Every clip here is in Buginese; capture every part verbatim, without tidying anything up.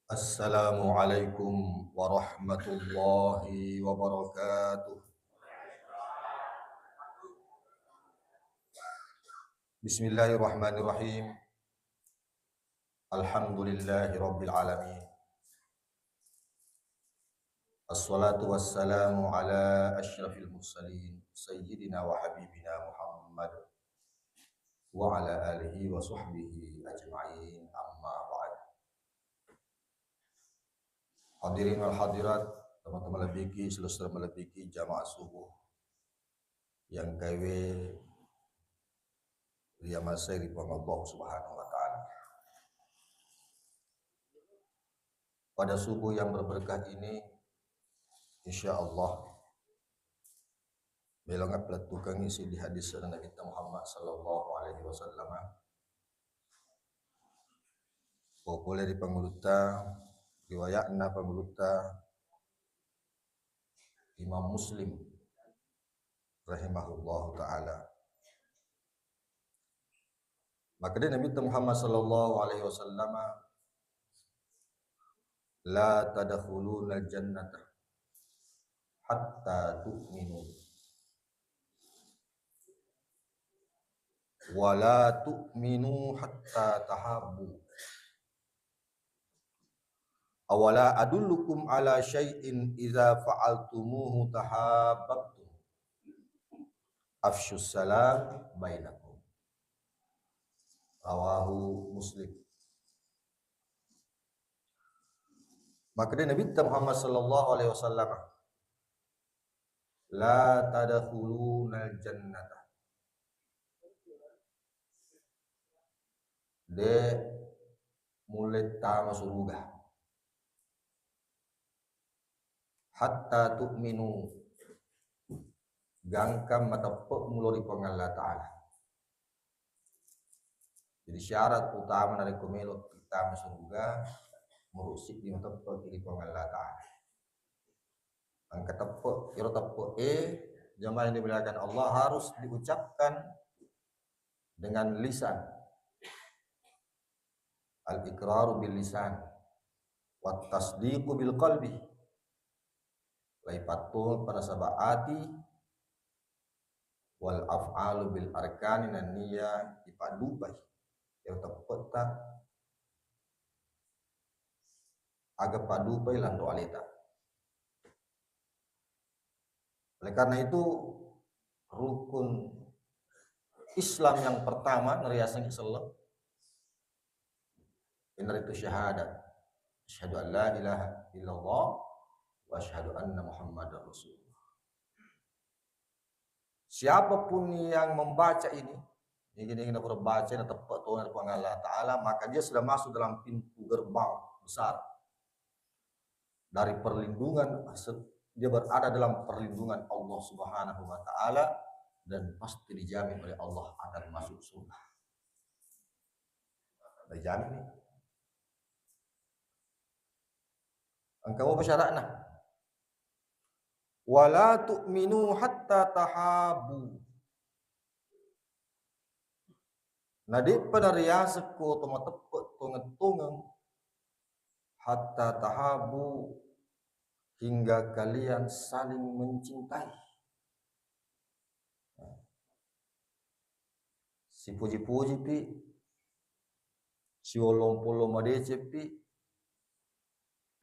Assalamualaikum warahmatullahi wabarakatuh. Bismillahirrahmanirrahim. Alhamdulillahi rabbil alamin. Assalatu wassalamu ala asyrafil mursalin, sayyidina wa habibina Muhammad, wa ala alihi wa sahbihi ajma'in, amma ba'd. Hadirin wal hadirat, teman-teman lebiki, saudara-saudara lebiki, jamaah subuh yang kaiwe riamasai ri Puang Allah Subhanahu wa Ta'ala. Pada subuh yang berberkah ini, insya Allah, melonga pelettukangi siddi hadis Nabi Muhammad sallallahu alaihi wasallam. Popole ri pangulutta, riwayatna pangulutta Imam Muslim rahimahullahu ta'ala. Maka dia Nabi Muhammad sallallahu alaihi wasallam, "La tadkhulunal jannata hatta tu'minu, wa la tu'minu hatta tahabbu." "Awala adullukum ala syai'in idza fa'altumuhu tahabbtum? Afsyus salam bainakum." Rawahu Muslim. Maka dia Nabi Muhammad sallallahu alaihi wasallam, "La tadkhulunal jannata." De mulle tama suruga. "Hatta tu'minu." Gangka mateppe mulo ri Puang Allah Ta'ala. Jadi syarat utama narekko melo tama suruga, muruk siddi mateppe ri Puang Allah Ta'ala. Engka teppe, iro teppe e, jamaah yang dimuliakan Allah, harus diucapkan dengan lisan. Al-iqraru bil lisan, wat tasdiqu bil qalbi. Lai patto pada saba ati, wal af'alu bil arkani, nennia ipaddupai. Ero teppetta aga paddupai lanro aleta. Oleh karena itu, rukun Islam yang pertama nariaseng selleng, iyanaritu syahadat. Asyhadu an la ilaha illallah wa asyhadu anna Muhammadar Rasulullah. Siapapun yang membaca ini, ini gini, gini, pura baca, na teppe tona ri Puang Allah Ta'ala, maka dia sudah masuk dalam pintu gerbang besar dari perlindungan, dia berada dalam perlindungan Allah Subhanahu wa Ta'ala, dan pasti dijamin oleh Allah akan masuk surga. Dijamin ini. Engka apa syaratna? "Wala tu'minu hatta tahabbu." Na de'pa nariaseng ko to mateppe tongeng-tongeng, "hatta tahabbu," hingga kalian saling mencintai. Sipuji-pujipi, siwollong-pollong madeceppi,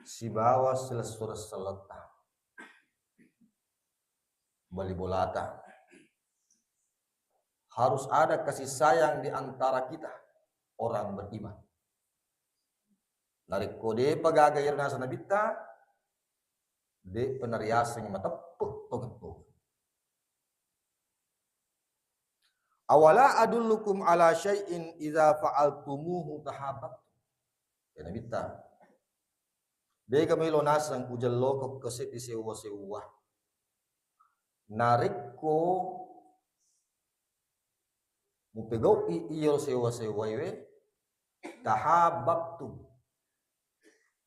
sibawa silessureng selletta, bali bolata. Harus ada kasih sayang di antara kita orang beriman. Narekko de'pa gaga iyaro naseng Nabitta, de'pa nariaseng mateppe tongeng-tongeng. "Awala adullukum ala syai'in idza fa'altumuhu tahabbtum?" Ya Nabitta, de'ga melo naseng ujelloko ko seddi sewwa-sewwa. Narekko mupegau'i iyo sewwa-sewwaiwe, tahabbtum,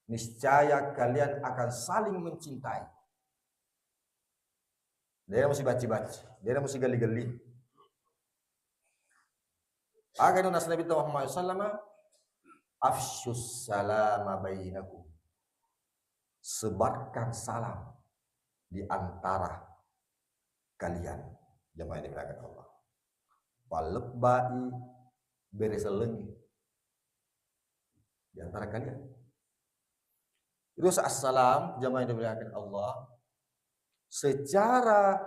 niscaya kalian akan saling mencintai. De'na musi bacci-bacci, de'na musi gelli-gelli. Aga anu naseng Nabi Muhammad sallallahu alaihi wasallam, "Afsyus salama bainakum." sebarkan salam di antara kalian. Jamaah yang dimuliakan Allah. Pallebbai, bere sellengi di antara kalian. Terus assalam, jamaah yang dimuliakan Allah, secara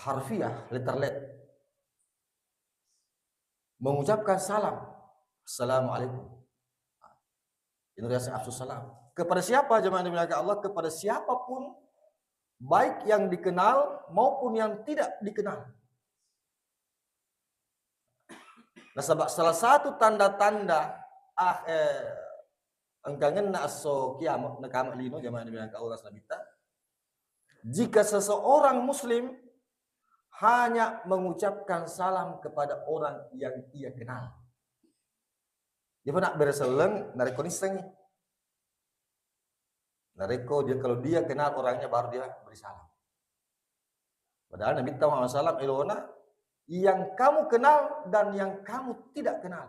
harfiah, letter-let, mengucapkan salam, "Assalamualaikum." Ini biasa afsus salam. Kepada siapa, jemaah yang dimuliakan Allah? Kepada siapapun, baik yang dikenal maupun yang tidak dikenal. Nasaba salah satu tanda-tanda ah, eh, engkangenna esso kiamat, nakama lino, jemaah yang dimuliakan Allah, nabitta, jika seseorang muslim hanya mengucapkan salam kepada orang yang ia kenal. Dia pernah bereselleng, narekko nissengi. Narekko dia, kalau dia kenal orangnya, baru dia beri salam. Padahal Nabi Muhammad sallallahu alaihi wasallam elona yang kamu kenal dan yang kamu tidak kenal.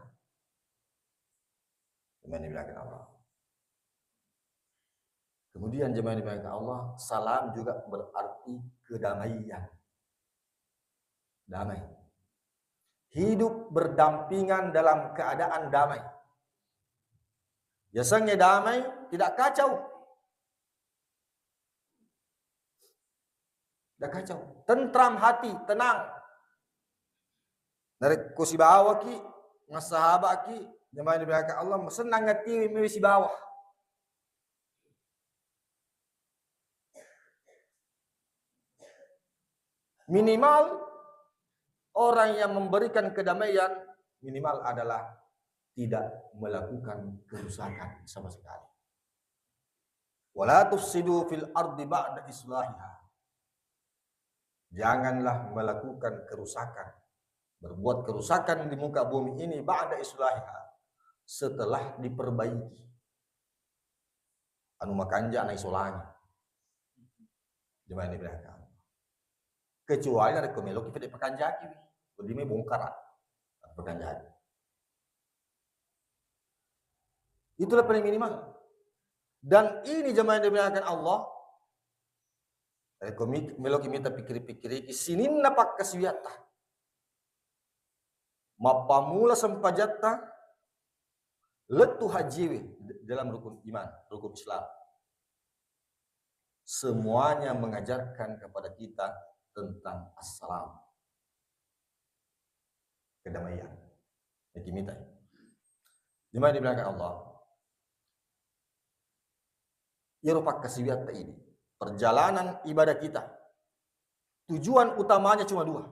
Jemaah yang dimuliakan Allah. Kemudian, jemaah yang dimuliakan Allah, salam juga berarti kedamaian. Damai. Hidup berdampingan dalam keadaan damai. Biasanya damai, tidak kacau. Tidak kacau. Tentram hati, tenang. Narekko sibawaki, massahabaki, jemaah yang dimuliakan Allah, senang hati mewi sibawa. Minimal orang yang memberikan kedamaian minimal adalah tidak melakukan kerusakan sama sekali. Wala tufsidu fil ardi ba'da islahiha. Janganlah melakukan kerusakan, berbuat kerusakan di muka bumi ini ba'da islahiha, setelah diperbaiki. Anu makanja naisolangi. Jemaah yang dimuliakan Allah. Kecuali narekko meloki pede pakanjaki, wedding mai bongkara, pakanjaki. Itulah paling minimal. Dan ini, jemaah yang dimuliakan Allah, rekko mi-, meloki mita pikir-pikiriki sininna pakkasiwiatta. Mappamula sempajatta, lettu hajiwe d-, dalam rukun iman, rukun Islam. Semuanya mengajarkan kepada kita tentang assalam. Kedamaian. Niki mitai. Jemaah yang dimuliakan Allah. Iyaro pakkasiwiatta ini, perjalanan ibadah kita, tujuan utamanya cuma dua.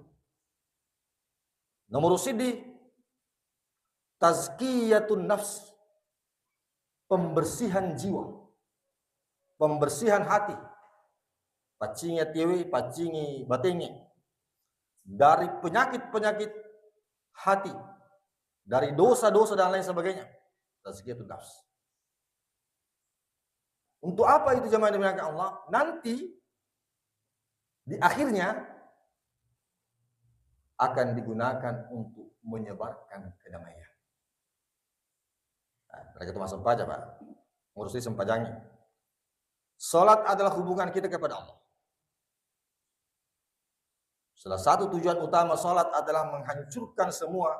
Nomor siddi, tazkiyatun nafs, pembersihan jiwa, pembersihan hati. Paccingi atiwe, paccingi batenge dari penyakit-penyakit hati, dari dosa-dosa dan lain sebagainya. Tazkiyatun nafs. Untuk apa itu, jemaah yang dimuliakan Allah? Nanti di akhirnya akan digunakan untuk menyebarkan kedamaian. Nah, mereka itu masuk baca, Pak. Ngurusi sempajangi. Salat adalah hubungan kita kepada Allah. Salah satu tujuan utama salat adalah menghancurkan semua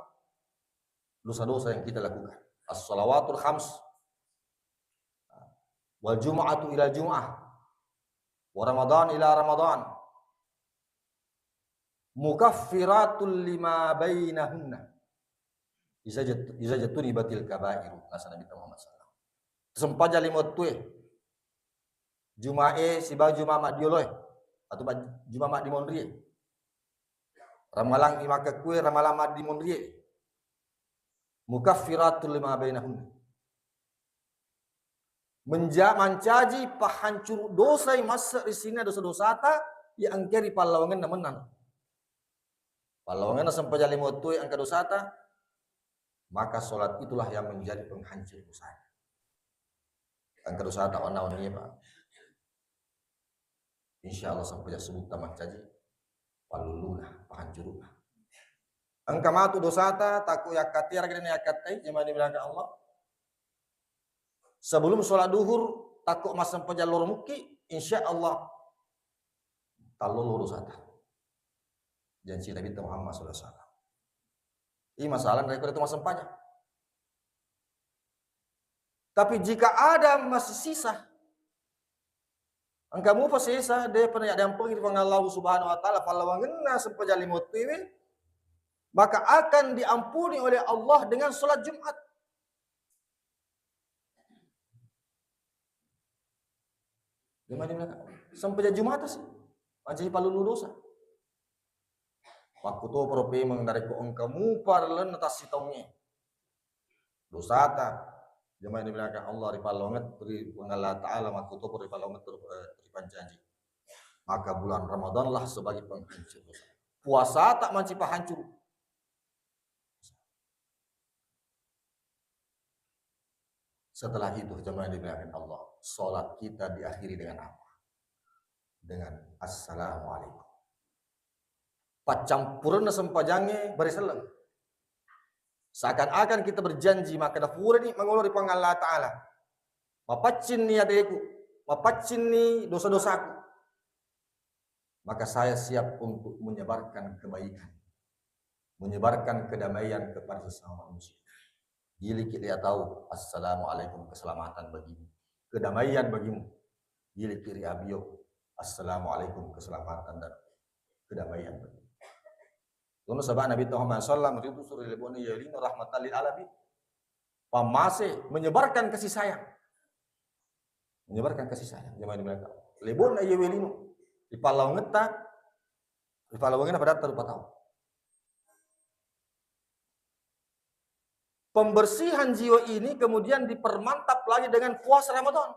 dosa-dosa yang kita lakukan. As-salawatul khams. Wal jum'atu ila jum'ah. Wa Ramadan ila Ramadan. Mukaffiratul lima bainahunna. Iza jat-, iza jatuni batil kabairu. Nasa Nabi Muhammad sallallahu alaihi wasallam. Sempajang lima wettue. Juma'e sibawa Juma' maddioloe. Atau ma-, Juma' maddimonrie. Ramalang imakkekkue, ramalang maddimonrie. Mukaffiratul lima bainahunna. Menja-, mancaji pahancuru dosai masse ri sininna dosa-dosata, iya engkae ri pallawangenna mennang. Pallawangenna sempajang lima wettue engka dosata, maka salat itulah yang menjadi penghancur dosanya. Engka dosata onna wennie, Pak. Insya Allah sempajang subutta mancaji palluluna, pahancuruna. Engka matu dosata, takku yakkatea, ragene yakkattai, jemaah dimuliakan Allah. Sebelum sholat duhur, takko massempajang loro mukki, insya Allah tallolo dosata. Janji Nabi Muhammad sallallahu alaihi wasallam. Ini masalah dari itu massempajang. Tapi jika ada masih sisa, engka mupa sisa, de' pernah diampungi Puang Allah Subhanahu wa Ta'ala, pallawangenna sempajang lima wettuwe, maka akan diampuni oleh Allah dengan sholat Jumat. Gimana, gimana? Sempajang Jumat sih, mancaji pallulu dosa. Makkutoparo pemeng narekko engka mupa lalenna tassitaungnge. Dosata, jamaah yang dimuliakan Allah, ripallonget ri Puang Allah Ta'ala, makkutoparo ripallonget ri, eh, ripancaji. Maka bulan Ramadanlah sebagai penghancur dosa. Puasata mancaji pahancur. Setelah itu, jamaah yang dimuliakan Allah, sholat kita diakhiri dengan apa? Dengan assalamualaikum. Paccampurenna sempajangnge bare selleng. Seakan-akan kita berjanji, makkeda purani mangolo ri Puang Allah Ta'ala, mapaccinni ateku, mapaccinni dosa-dosaku, maka saya siap untuk menyebarkan kebaikan, menyebarkan kedamaian kepada sesama manusia. Giliki ri atau, "Assalamualaikum, keselamatan bagimu, kedamaian bagimu." Giliki ri abio, "Assalamualaikum, keselamatan dan kedamaian bagimu." Tunu sabab Nabi Muhammad sallallahu alaihi wasallam riutus ri lebo'na iye lino rahmatan lil alamin. Pammase, menyebarkan kasih sayang. Menyebarkan kasih sayang. Jamaah dimuliakan. Lebo'na iye lino. Ripallawangetta, ripallawangena padatta rupa tau. Pembersihan jiwa ini kemudian dipermantap lagi dengan puasa Ramadan.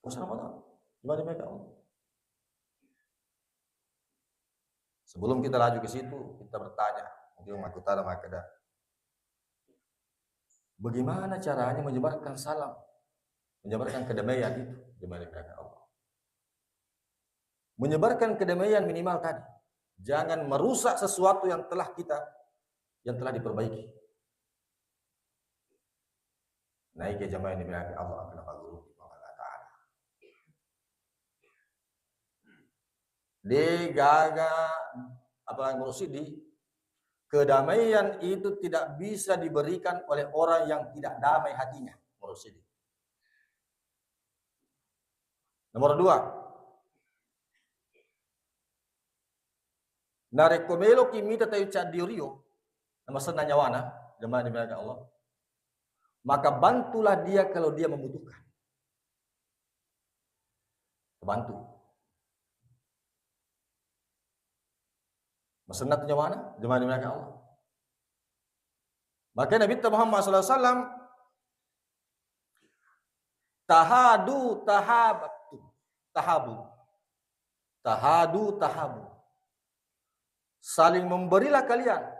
Puasa Ramadan. Gimana mereka? Sebelum kita laju ke situ, kita bertanya. Mungkin aku tanya, makkeda, bagaimana caranya menyebarkan salam, menyebarkan kedamaian itu? Gimana mereka? Menyebarkan kedamaian minimal tadi. Jangan merusak sesuatu yang telah kita, yang telah diperbaiki. Naik ya jamaah yang dimuliakan Allah, kenapa guru di Allah Ta'ala. Degaga apa menurut Sidi, kedamaian itu tidak bisa diberikan oleh orang yang tidak damai hatinya, menurut Sidi. Nomor dua, narekko meloki mita tau caddio-rio, namasenna nyawana, jamaah dimuliakan Allah, maka bantulah dia kalau dia membutuhkan. Bantu. Masenna tu nyawana, jamaah dimuliakan Allah. Maka Nabi Muhammad sallallahu alaihi wasallam, "Tahadu tahabatu, tahabu. Tahadu tahabu." Saling memberilah kalian.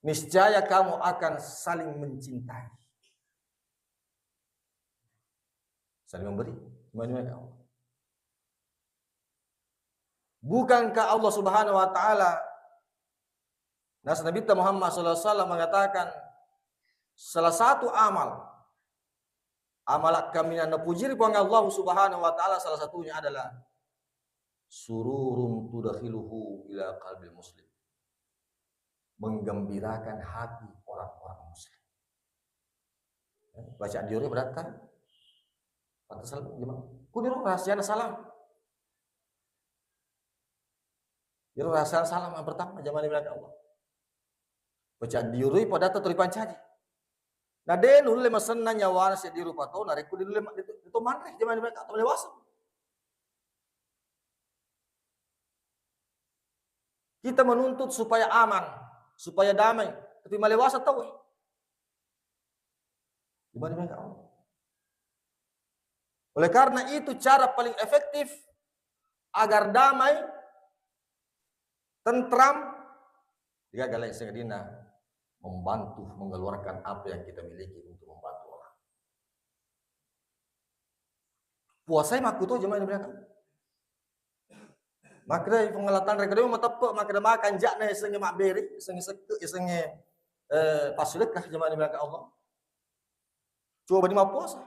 Niscaya kamu akan saling mencintai. Saling memberi. Gimana, gimana? Bukankah Allah Subhanahu wa Ta'ala, nas Nabi Muhammad sallallahu alaihi wasallam mengatakan, salah satu amal, amal kaminang napujiri Puang Allah Subhanahu wa Ta'ala, salah satunya adalah sururun tudakhiluhu ila qalbil muslim. Menggembirakan hati orang-orang muslim. Baca diori berarti. Pantas salam, gimana? Kuniro rahasiana salam. Iro rahasiana salam yang pertama, jamaah dimuliakan Allah. Baca diori pada tetap dipancaji. Nah, de nulle masenna nyawana seddi rupa tau, narekko de nulle ma-, de to manre, jamaah dimuliakan Allah, lewasa. Kita menuntut supaya aman, supaya damai, tapi malewasa tau. Gimana mereka? Oleh karena itu, cara paling efektif agar damai, tentram, digaga lain sengadina membantu mengeluarkan apa yang kita miliki untuk membantu orang. Puasai makkuto jamaah di belakang. Makkeda pengelatan rekadeo mateppe, makkeda makan jakna yasengnge mabbere, yasengnge sekke, yasengnge eh, passedekah, jamaah dimuliakan Allah. Coba di mappuasa.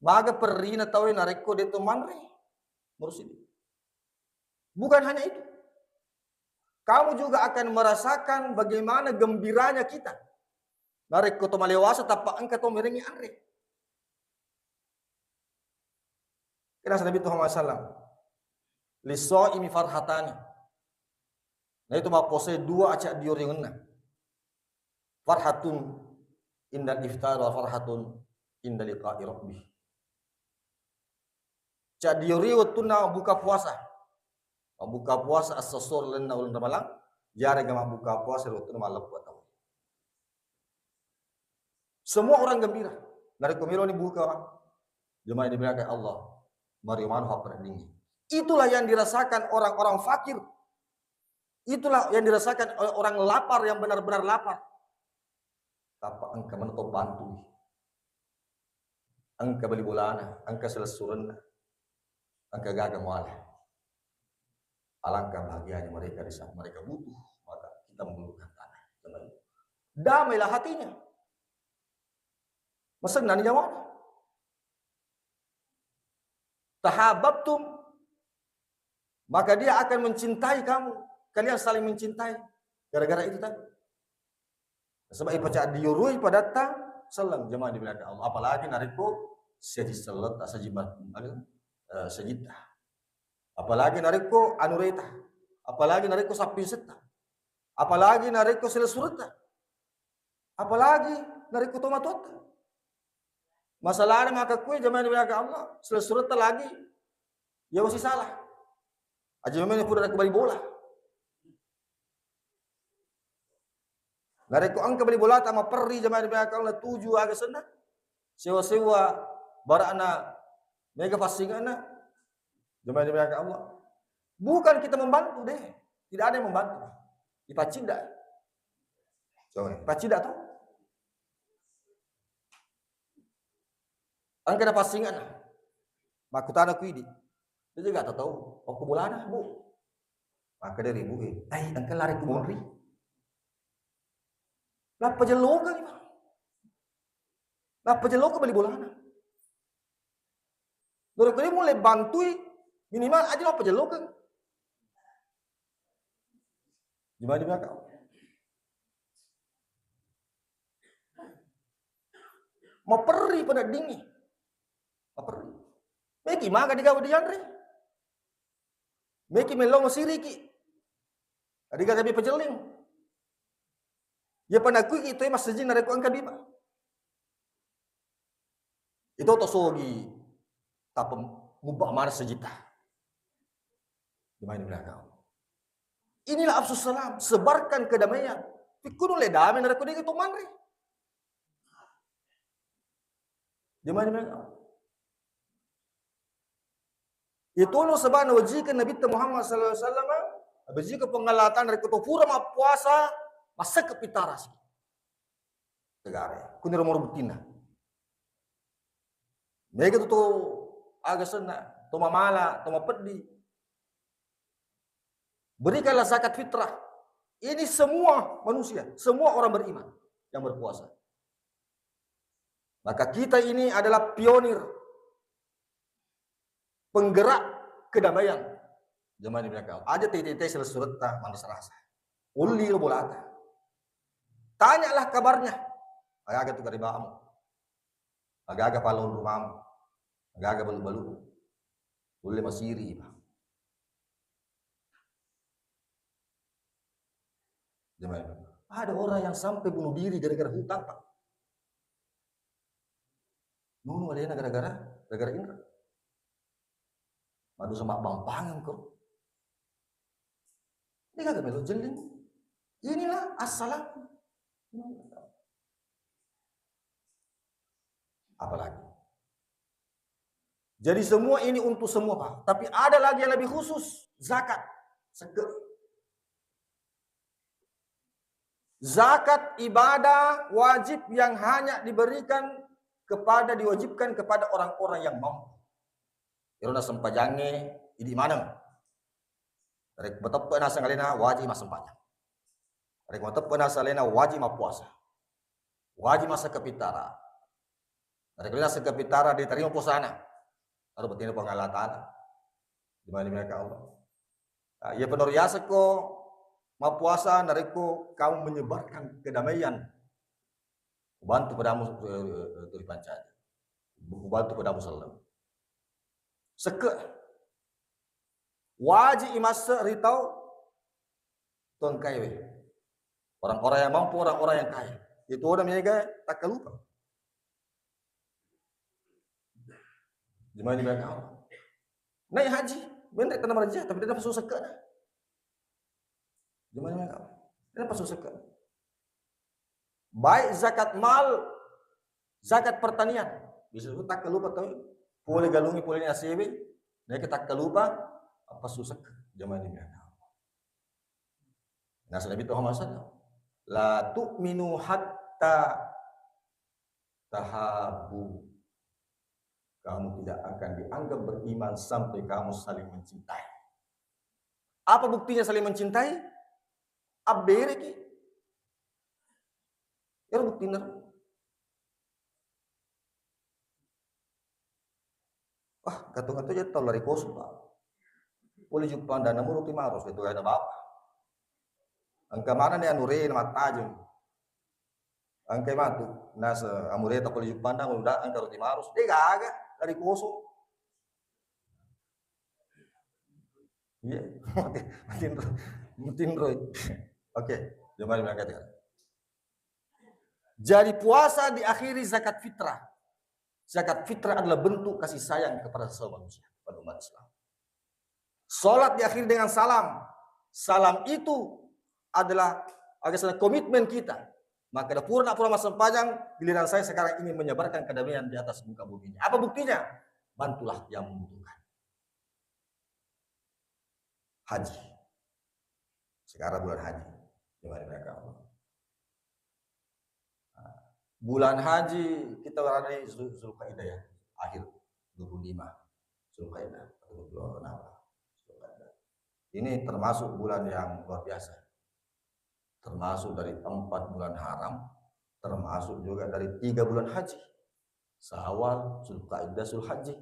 Maga perrina tau narekko de' to manre. Nomor siddi. Bukan hanya itu. Kamu juga akan merasakan bagaimana gembiranya kita. Narekko to malewasa tappa engka to merengngi anre. Kena Nabi Muhammad sallam, "Lissaimi farhatani." Nah, itu mappuasa dua aca dioriungenna. Farhatun indal iftar wa farhatun inda liqa'i rabbih. Cak diori wettunna buka puasa. Buka puasa assessor lenna uleng Ramalang, jarega mabbuka puasa wettunna malleppu tau. Semua orang gembira. Narekko meloni buka, jemaah dimuliakan Allah, mario manu happereddingngi. Itulah yang dirasakan orang-orang fakir. Itulah yang dirasakan oleh orang lapar yang benar-benar lapar. Tappa engka maneng to bantui. Engka bali bolana, engka silessurenna, engka gaga muala. Alangkah bahagianya mereka di saat mereka butuh, maka kita mengeluarkan tanah. Damailah hatinya. Masennani nyawana. Tahabbtum, maka dia akan mencintai kamu. Kalian saling mencintai. Gara-gara itu tadi. Sebab ipacak diurui padatta selleng, jemaah dimuliakan Allah. Apalagi narekko seji selletta, seji ma-, eh, sejitta. Apalagi narekko anureta. Apalagi narekko sappisetta. Apalagi narekko silessuretta. Apalagi narekko tomatoatta. Masalahna maka kue jamaah dimuliakan Allah, silessuretta lagi ya wasi salah. Aja memang pura narekko bali bola. Narekko engka bali bolata maperri jamaah dimuliakan Allah tuju aga senna. Sewa-sewa bara'na mega passinganna. Jamaah dimuliakan Allah. Bukan kita membantu deh. Tidak ada yang membantu. Dipacinda. Coba, pacinda tuh. Engka na passinganna. Makkutana ku idi. Dia juga tak tahu. Aku bolana, Bu. Maka dari Bu, eh, ai, engka lari ku monri. Lappa jellokang, Pak. Lappa jellokang bali bolana. Doro kali mulai bantui, minimal aja lappa jellokang. Gimana, gimana kau? Maperri pada dingin. Maperri. Meki maga digawa dianre. Meki mello masiriki. Adiga gabi pajelling. Ya panakuiki itu mas sejing narekko engka duit, Pak. Itu to sogi tappa mubba mana sejita. Gimana di belakang? Inilah afsus salam, sebarkan kedamaian. Pikkunulle damai narekko dege to manre. Jemaah, jemaah. Itu lo sebab nawajikeng Nabi Muhammad sallallahu alaihi wasallam, wajikeng pengelatan dari kutu pura mappuasa, masakka pitarasi. Tegare, kuniro moro buttinna. Mega tu to aga senna, to mamala, to mapeddi. Berikanlah zakat fitrah. Ini semua manusia, semua orang beriman yang berpuasa. Maka kita ini adalah pionir, penggerak kedamaian. Zaman ini mereka aja tete selessuretta manrasa-rasa. Ulli lo bolata. Tanyalah kabarnya. Aga tu garibamu. Aga-aga palon rumamu. Aga-aga balu-balu. Ulle masiri, Pak. Jemaah. Ada orang yang sampai bunuh diri gara-gara hutang, Pak. Nunu alena gara-gara, gara-gara inra. Madu sama bang pangan kau. Ini kagak melo jelling. Inilah assalam. Apalagi. Jadi semua ini untuk semua, Pak. Tapi ada lagi yang lebih khusus, zakat. Seke. Zakat ibadah wajib yang hanya diberikan kepada, diwajibkan kepada orang-orang yang mampu. Irona sempajange idi maneng. Rekko mateppe' naseng alena, wajib massempajang. Rekko mateppe' naseng alena, wajib mappuasa. Wajib massengke pittara. Rekko naseng ke pittara, diterima puasana. Aro bettina Puang Allah Ta'ala. Di mana-mana ke Allah. Nah, iya penoriasakko mappuasa, narekko kamu menyebarkan kedamaian, ubantu pedamu, eh, eh, tuli pancaji. Ubantu pedamu selleng. Sekke. Wajib imasse ri tau tongkaewe. Orang-orang yang mampu, orang-orang yang kaya. Itu orang mega takkalupa. Jemaah ini banyak. Naik haji, bener tanah raja, tapi dia dapat susah ke. Jemaah ini banyak. Dia dapat susah ke. Baik zakat mal, zakat pertanian. Bisa disebut takkalupa tau. Pole galungi, pole nasebe. Naik takkalupa, apa susah ke. Jemaah ini banyak. Nah, Nabi Muhammad sallallahu alaihi wasallam, "La tu'minu hatta tahabu." Kamu tidak akan dianggap beriman sampai kamu saling mencintai. Apa buktinya saling mencintai? Abbereki. Ero buktina. Wah, gatong-gatong aja tau lari kosong, Pak. Pole juppandang namu roti maros, itu ada bapak. Engka mana nih anu re mattajeng. Engka matu, nase amureta pole juppandang udah engka roti maros. De gaga, lari kosong. Iya, mati, mati, mati. Oke, coba diangkat ya. Jadi puasa diakhiri zakat fitrah. Zakat fitrah adalah bentuk kasih sayang kepada sesama manusia, kepada umat Islam. Salat diakhiri dengan salam. Salam itu adalah, agar sana komitmen kita. Maka ada pura, pura massempajang, giliran saya sekarang ingin menyebarkan kedamaian di atas muka bumi ini. Apa buktinya? Bantulah yang membutuhkan. Haji. Sekarang bulan haji. Gimana mereka? Nah, bulan haji kita berada di Zul-, Zulkaidah ya, akhir dua puluh lima Zulkaidah atau dua puluh enam Zulkaidah. Ini termasuk bulan yang luar biasa. Termasuk dari empat bulan haram, termasuk juga dari tiga bulan haji. Syawal, Zulkaidah, Zulhajji.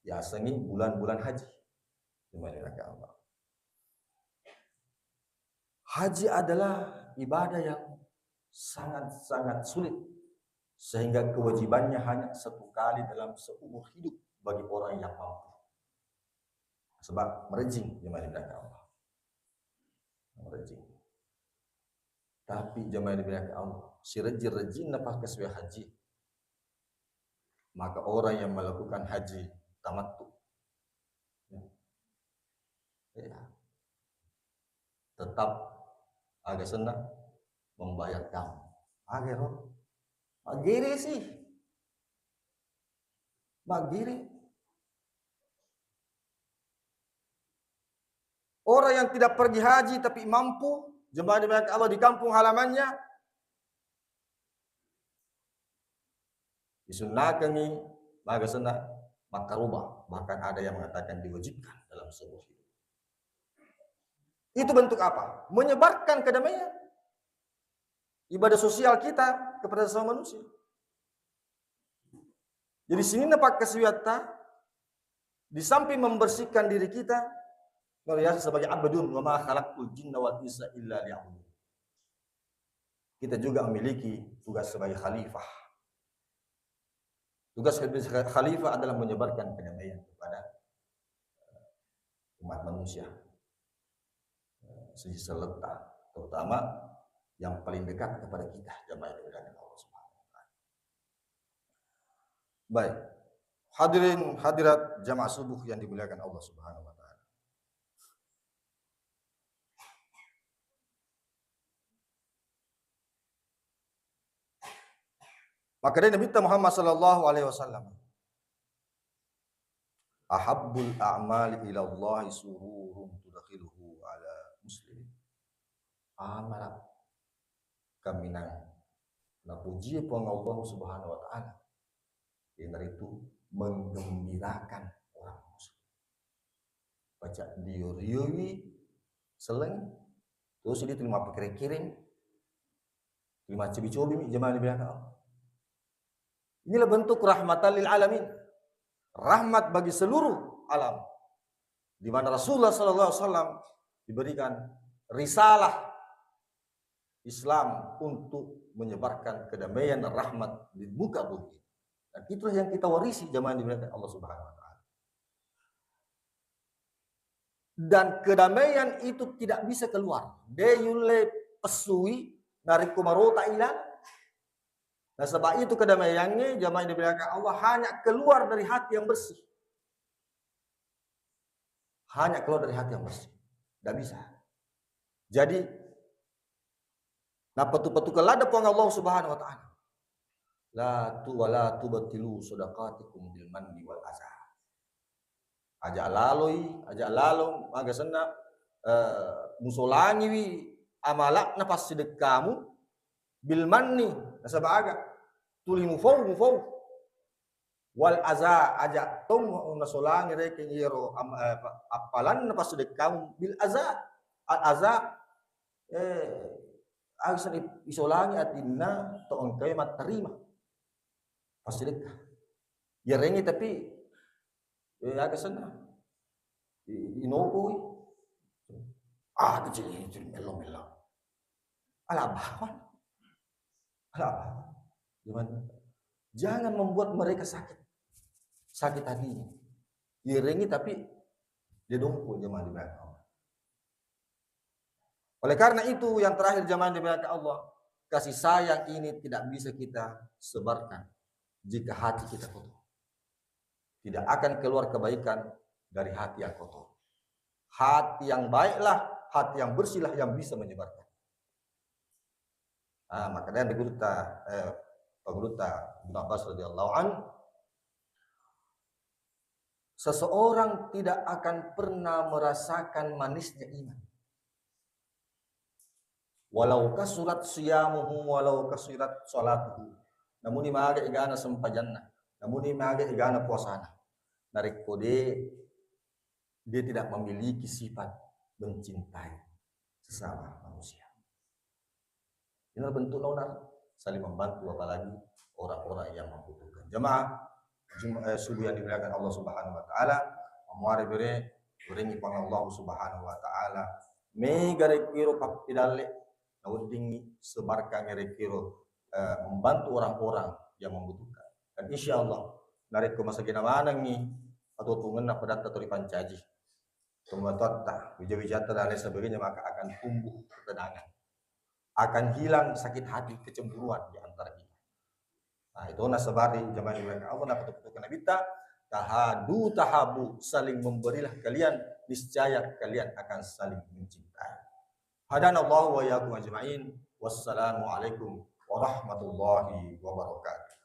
Yasengi bulan-bulan haji. Gimana mereka Allah? Haji adalah ibadah yang sangat-sangat sulit, sehingga kewajibannya hanya satu kali dalam seumur hidup bagi orang yang mampu. Sebab merejing, jemaah dimuliakan Allah. Merejing. Tapi jemaah dimuliakan Allah, sirejing-rejingna pakkasuwe haji, maka orang yang melakukan haji tamattu, ya, ya, tetap aga senna membayar kamu. Aga ro? Magere sih. Magere. Orang yang tidak pergi haji tapi mampu, jemaah dimuliakan Allah, di kampung halamannya, disunnakengi, maga senna, makkaruba. Bahkan ada yang mengatakan diwajibkan dalam seumur hidup. Itu bentuk apa? Menyebarkan kedamaian. Ibadah sosial kita kepada sesama manusia. Jadi sininna pakkasiwiatta, di samping membersihkan diri kita, luar biasa sebagai abdun, "Wa ma khalaqtul jinna wal insa illa liya'budun." Kita juga memiliki tugas sebagai khalifah. Tugas khalifah adalah menyebarkan kedamaian kepada umat manusia, eh, sisi seletta, terutama yang paling dekat kepada kita, jamaah yang dimuliakan Allah Subhanahu wa Ta'ala. Baik, hadirin hadirat jamaah subuh yang dimuliakan Allah Subhanahu wa Ta'ala. Maka dari Nabi Muhammad sallallahu alaihi wasallam, "Ahabbul a'mali ila Allahi sururun tudkhiluhu ala muslimin." Amala kaminang napujie Puang Allah Subhanahu wa Ta'ala, iyanaritu menggembirakan orang muslim. Baca dio-rioi Sellengi. Terus dia terima pakiring-kiring. Terima cobi-cobi mi jamaah dimuliakan Allah. Inilah bentuk rahmatan lil alamin. Rahmat bagi seluruh alam. Di mana Rasulullah sallallahu alaihi wasallam diberikan risalah Islam untuk menyebarkan kedamaian dan rahmat di muka bumi. Dan itulah yang kita warisi jamaah dimuliakan Allah Subhanahu wa taala. Dan kedamaian itu tidak bisa keluar. De yulle pessui narekko marota ila. Nasaba itu kedamaiannya jamaah dimuliakan Allah hanya keluar dari hati yang bersih. Hanya keluar dari hati yang bersih. Tidak bisa. Jadi, napatu-patukan lada Puang Allah Subhanahu wa taala. La tu wala tubtilu sadaqatikum bil manni wal adza. Aja laloi, aja lalo, maga senna, eh, musolangiwi amalakna passidekkamu bil manni, nasaba aga tuli mufau, mufau. Wal adza, aja tong nasolangi rekeng iyaro am-, eh, appalanna passidekkamu bil adza. Al adza, eh, aga senna isolangi atinna to engkae matterima passidekka. Yarengngi tapi, eh, aga senna. I-, inopoi. Ah, kecil, kecil, melo, melo. Ala bawang. Ala bawang. Gimana? Jangan membuat mereka sakit. Sakit hatinya. Yarengngi tapi dia dongko jamaah dimuliakan Allah. Oleh karena itu, yang terakhir jamaah dimuliakan Allah, kasih sayang ini tidak bisa kita sebarkan jika hati kita kotor. Tidak akan keluar kebaikan dari hati yang kotor. Hati yang baiklah, hati yang bersihlah yang bisa menyebarkan. Ah, makanya di gurutta, eh, pagurutta Ibnu Abbas radhiyallahu anhu, seseorang tidak akan pernah merasakan manisnya iman. Walau kasurat siyamuhu, walau kasurat salatuhu. Namuni maga egana sempajanna, namuni maga egana puasana. Narekko de, dia tidak memiliki sifat mencintai sesama manusia. Ini bentuk nauna saling membantu, apalagi orang-orang yang membutuhkan. Jemaah Jum-, eh, subuh yang dimuliakan Allah Subhanahu wa taala, mamuare bere, berengi Puang Allah Subhanahu wa taala. Mega rekiro pappidalle, naweddingi sebarkan rekiro, eh, membantu orang-orang yang membutuhkan. Dan insya Allah, narekko masagena manengi atuo-tuongenna padatta to ripancaji, tomatoatta, wija-wijatta dan lain sebagainya, maka akan tumbuh ketenangan. Akan hilang sakit hati, kecemburuan di antara kita. Nah, itu nasabari jamaah yang dimuliakan Allah, napatu-patukan Nabitta, tahadu tahabu, saling memberilah kalian, niscaya kalian akan saling mencintai. Hadanallahu wa iyyakum ajma'in. Wassalamualaikum warahmatullahi wabarakatuh.